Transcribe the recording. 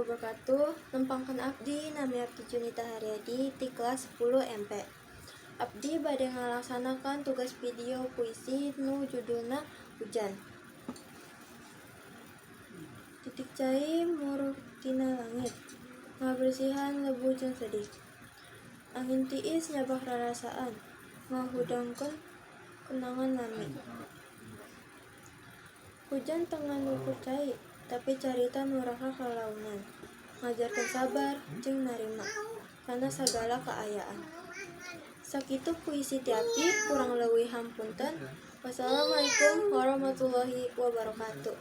Wabarakatuh. Nempangkeun abdi, nami abdi Junita Haryadi ti kelas 10 MP. Abdi bade ngalaksanakan tugas video puisi nu judulna Hujan. Titik cai murub tina langit, ngabersihan lebu jeung sedih. Angin tiis nyabak rarasaan, ngahudangkeun kenangan lami. Hujan teu ngan ukur cai, tapi carita nu rakrak lalaunan. Ngajarkeun sabar jeung narima kana sagala kaayaan. Sakitu puisi ti abdi, kurang leuwih hapunten. Wassalamualaikum warahmatullahi wabarakatuh.